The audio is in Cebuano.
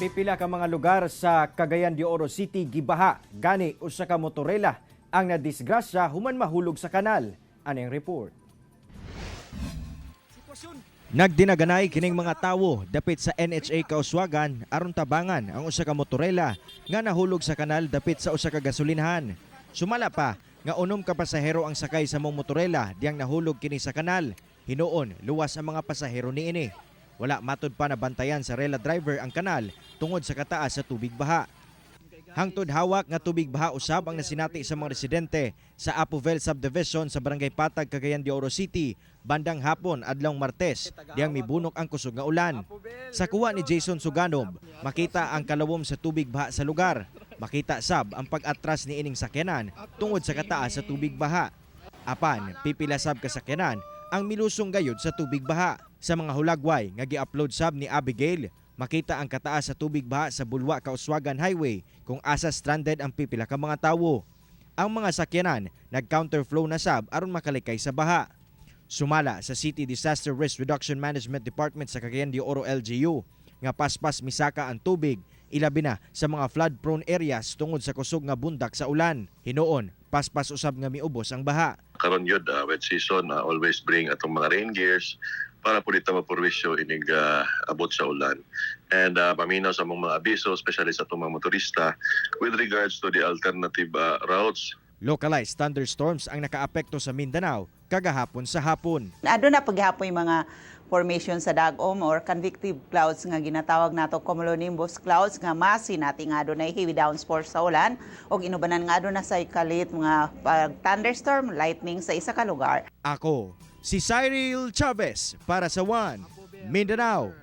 Pipila ka mga lugar sa Cagayan de Oro City gibaha. Gani usa ka motorela ang nadisgrasya human mahulog sa kanal. Aning report. Nagdinaganay kining mga tawo dapit sa NHA Kauswagan aron tabangan ang usa ka motorela nga nahulog sa kanal dapit sa usa ka gasolinahan. Sumala pa nga 6 ka pasahero ang sakay sa mong motorela diyang nahulog kini sa kanal. Hinuon luwas ang mga pasahero niini. Wala matud pa nabantayan sa rela driver ang kanal tungod sa kataas sa tubig baha. Hangtod hawak nga tubig baha usab ang nasinati sa mga residente sa Apovel Subdivision sa Barangay Patag, Cagayan de Oro City, bandang hapon adlawng Martes, diyang mibunok ang kusog nga ulan. Sa kuwa ni Jason Suganob, makita ang kalawom sa tubig baha sa lugar. Makita sab ang pag-atras ni ining sakyanan tungod sa kataas sa tubig baha. Apan, pipila sab ka sakyanan ang milusong gayud sa tubig baha. Sa mga hulagway nga gi-upload sab ni Abigail, makita ang kataas sa tubig baha sa Bulwa Kauswagan Highway kung asa stranded ang pipila ka mga tawo. Ang mga sakyanan nag-counterflow na sab aron makalikay sa baha. Sumala sa City Disaster Risk Reduction Management Department sa Cagayan de Oro LGU nga paspas misaka ang tubig, ilabi na sa mga flood-prone areas tungod sa kusog nga bundak sa ulan. Hinuon, paspas usab nga miubos ang baha. Karon yun, wet season, always bring atong mga rain gears para pud ta mapurwisyo inig abot sa ulan. And paminaw sa among mga abiso, especially sa atong mga motorista with regards to the alternative routes. Localized thunderstorms ang nakaapekto sa Mindanao kagahapon sa hapon. Aduna paghapoy mga formation sa dagom or convective clouds nga ginatawag nato cumulonimbus clouds nga masinati nga adunay heavy downpour sa ulan ug inubanan nga aduna sa kalit mga pag thunderstorm, lightning sa isa ka lugar. Ako, si Cyril Chavez para sa One Mindanao.